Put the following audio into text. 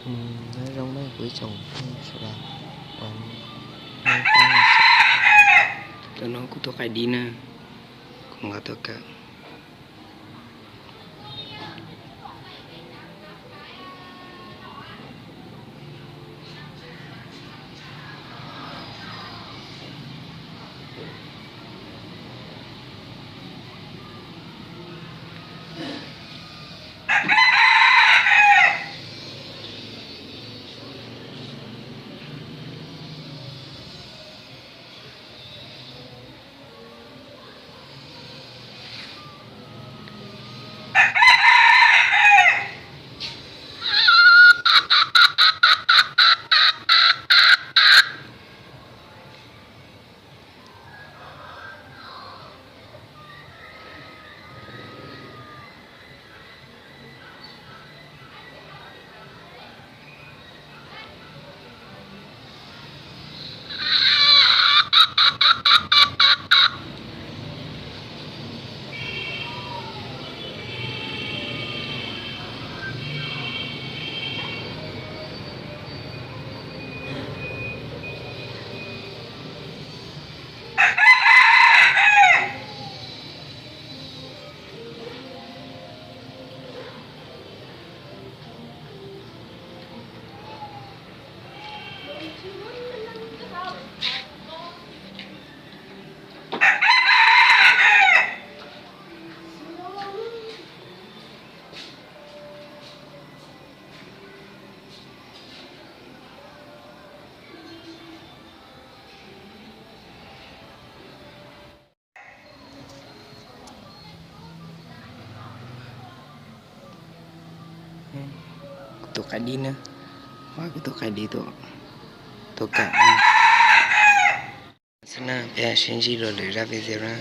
Nyob zoo na kuv ib tsoom phooj ywg sawv daws. Tus no kuv tus qaib dib na, kuv nqa tuaj kawm. Kuv tus qaib dib na, kuv tus qaib dib tuaj, tuaj kawm xwb na, peb sib ntsib dua lwm zaj video na.